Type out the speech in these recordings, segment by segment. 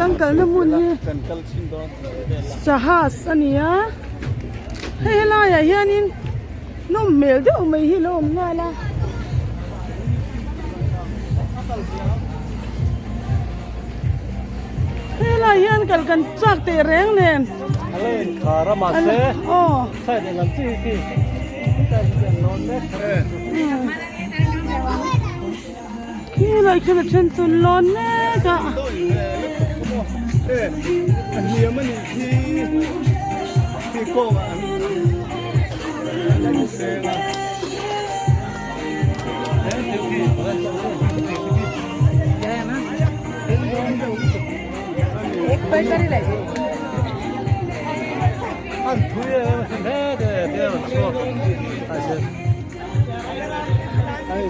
Kan kalna hmun hi Sahas a ni a, hei helaiah hianin nawm hmel deuh mai hi a lo awm nghal a. Helai hian kal kan chak teh reng nen. Aw. Khilai khian a then chu an lawn mek a.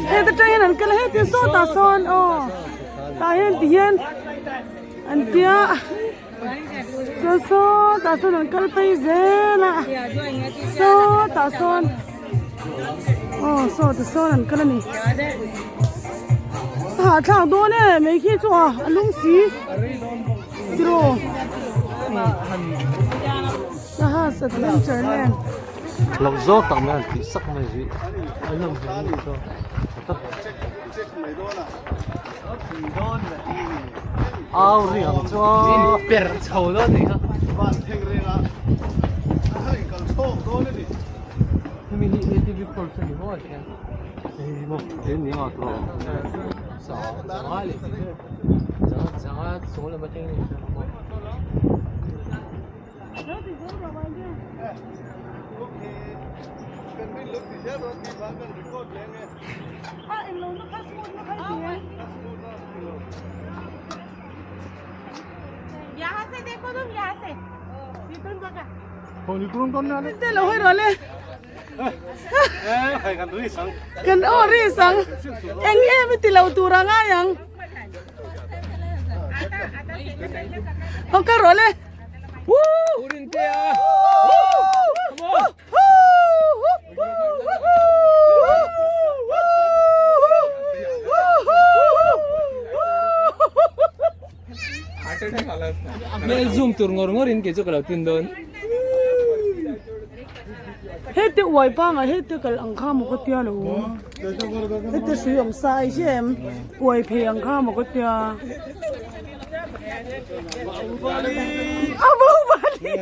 Heta tang hian an kal a heti sawtah sawn aw tah hian ti hian an tia chuan sawtah sawn an kal phei zel a sawtah sawn aw sawtah sawn an kal a ni a hahthlak dawn e mai khi chu a a lung si tiraw Sahas adventure land. Lo zawk tak mai an tih sak mai zui a nawm hmel a nih chu tha tak au ri ang chu a per chho dawn ni kha hemi hi atv course a ni maw hian hei maw he ni ang a zanga leh zanga chung lam atangin a inhriat maw. Kan aw ri sang eng em i ti lo tur a ngai ang aw ka rawh le. Hmel zoom tur ngawr ngawr in kei chu ka lo tin dawn. Hete uai pangah hete kal ang kha maw ka tia lo. Hete hrui awm sa ai hria em? Uai phei ang kha maw ka tia. A bo bali.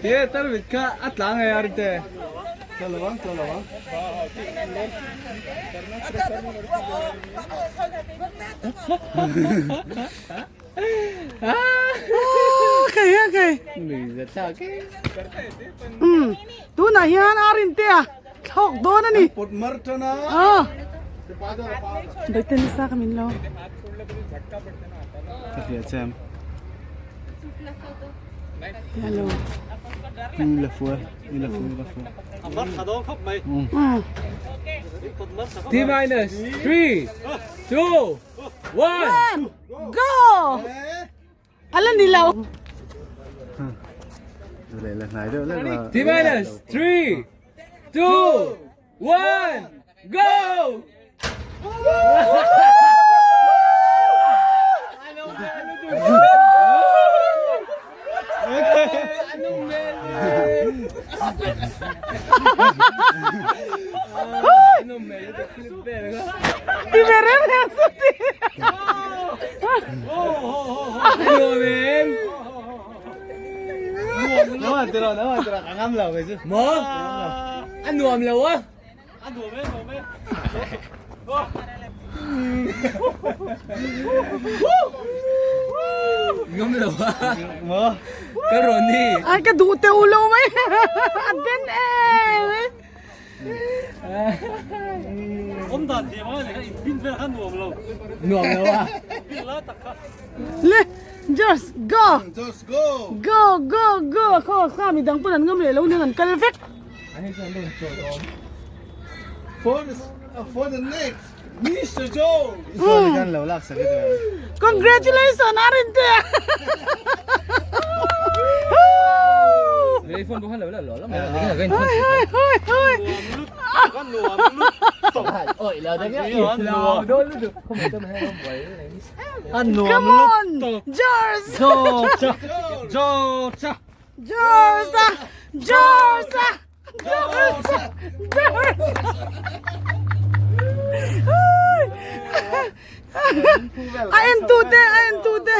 Te tar mit kha a tlang e ar te. Khai a khai. Um tunah hian a rin te a thlawk dawn a ni. Pot mar tan a. Ah. Baite ni sa ka min lo. Ka hria chem. Hello. La fua, la fua, la fua. Um. T minus 3 2 1 One, go! Ala ni lo. T minus 3 2 1 go! Ti ve reng reng chu ti. Maw? A nuam lo a. Ngam lo a. Maw? Ka rawn ni. Ai ka duh teuh lo mai. A den em. Nuam lo a. Le just go. Just go. Go go go khaw kha midang pawn an ngam leh lo nen an kal vek. For the, for the next Mr. Joe. Congratulations Arinte. Phone pawh khan lo la lo la mai. Hoi hoi hoi hoi. Oi lo. Come on! George! George! George! George! George! George! George! A en tu te, a en tu te.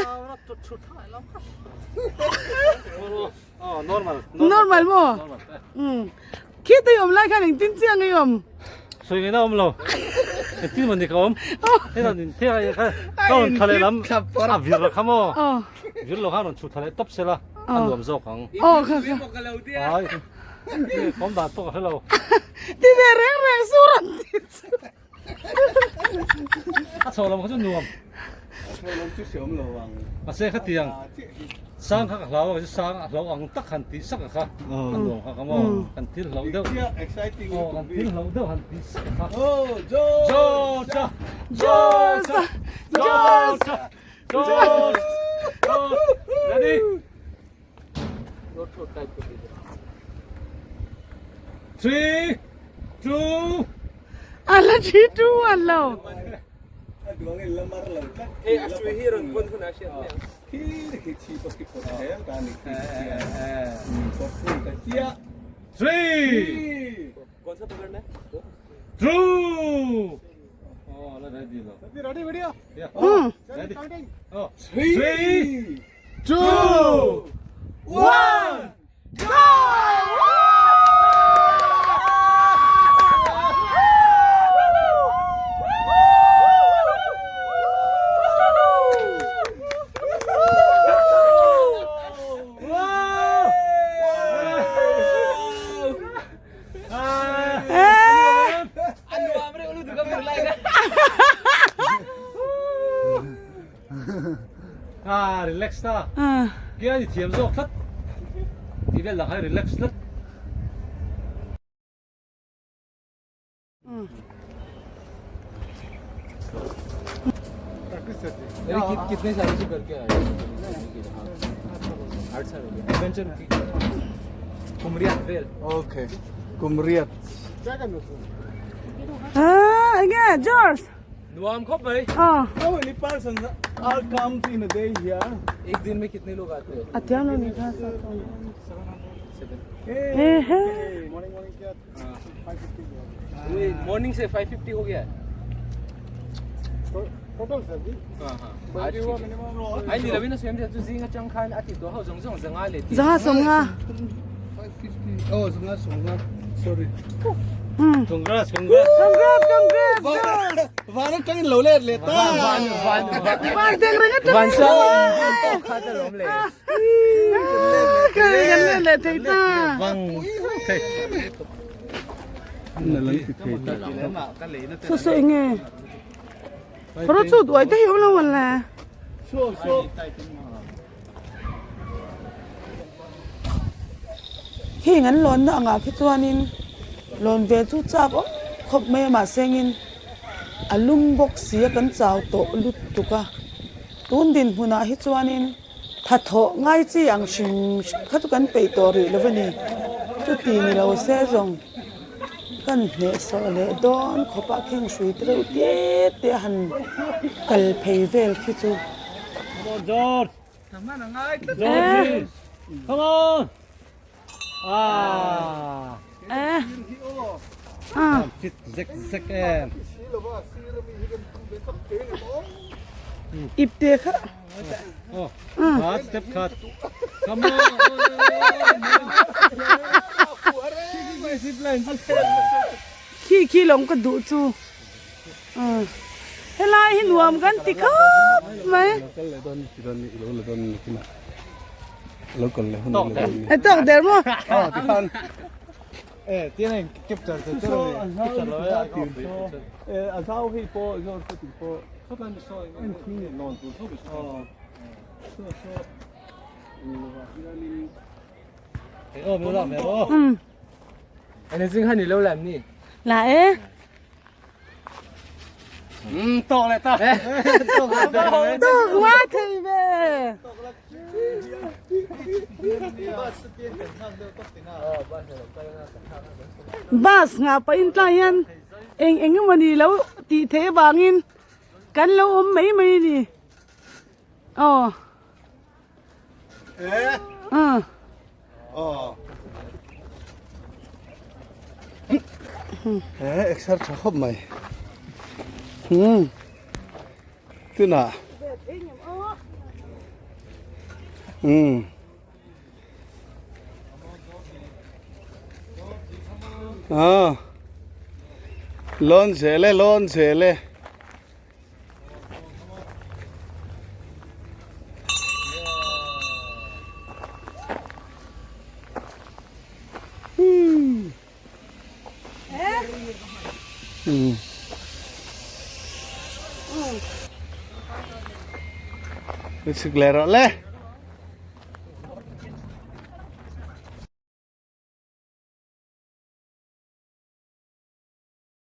Normal. Normal maw? Umm. Khi te awm lai khan engtin chiang ei awm? Sawi ngaihna awm lo. Engtin maw ni ka awm? Hei nin thek a ka rawn thla leh lam a vir lo kha maw? Vir lo khan rawn chhuk thla leh tawp sela a nuam zawk ang. Aw kha kha. Ai awm dan pawh ka hre lo. Ti ve reng reng su rawn ti chu. A chho lam kha chu nuam. Chho lam chu hriam lo ang. Mahse khatiang sang kha ka hlau a, sang a hlau ang tak han tih sak a kha a nuam kha ka maw kan thil hloh deuh. Aw kan thil hloh deuh han tih sak a kha. George! George! George! George! George! Ready? 3 2 A la 3 2 1 lo. 3 2 Oh, ready lo. Ready, video? Yeah. Hmm. Ready. Oh. 3 2 1 Go! Eh! Ah, relax ta. Ah. Kia ni thiam zawk tlat. Ti vel lang hai relax tlat. कितने सालों से करके आए आठ साल हो गए एडवेंचर कुमरिया trail Okay. Kumriat. Ah, enge George. Nuam khop bhai Ah, How many persons are comes in a day here? एक दिन में कितने लोग आते हैं a thiam lo ni kha sa tawn. Hey. Eh he. Morning, morning, kya? 550. Morning से 550 हो गया है Total, sir. हाँ हाँ आज ai ni lavina swem chu zinga chang khan ati to ho zong zong zanga le ti Zanga som nga. 550. Oh, it's not so not. Sorry. Hmm. Congrats, congrats. Congrats, congrats, George. Vana tangin lo le le ta. van van Van teng ringa tang. van sa kha ta lom le Kan kan le le thei ta. Vang. Okay. So so enge. Pro chu duai te hiu lo wan la. So so. Heng an lawn na angah khi chuanin lawn ve chu chak awm khawp mai a mahsengin a lum bawk si a kan chau tawh lut tuk a tun dinhmunah hi chuanin thathawh ngai chi ang hrim hrim kha chu kan peih tawh rih lo a ni chuti ni lo se zawng kan hnehsawh leh dawn khawp a kheng hrui te reuh te te a han kal phei vel khi chu. Come on, George. George. Come on. Ah. Eh. Ah. Fit zek zek em. Ip te kha. Oh. Cut, step cut. Come on. Khi khi lawng ka duh chu. Ah. Helai hi nuam kan ti khawp mai. E tawk der maw? Um. ane jing han ni lo lam ni La e. Tawk leh ta. Tawk wa thei ve. Bus nga pah in tlai hian eng eng emawni lo tih theih avangin kan lo awm mai mai a ni aw He exer tha khawp mai hmm tunah hmm ah lawn zel e lawn zel e. Chhuk leh rawh le.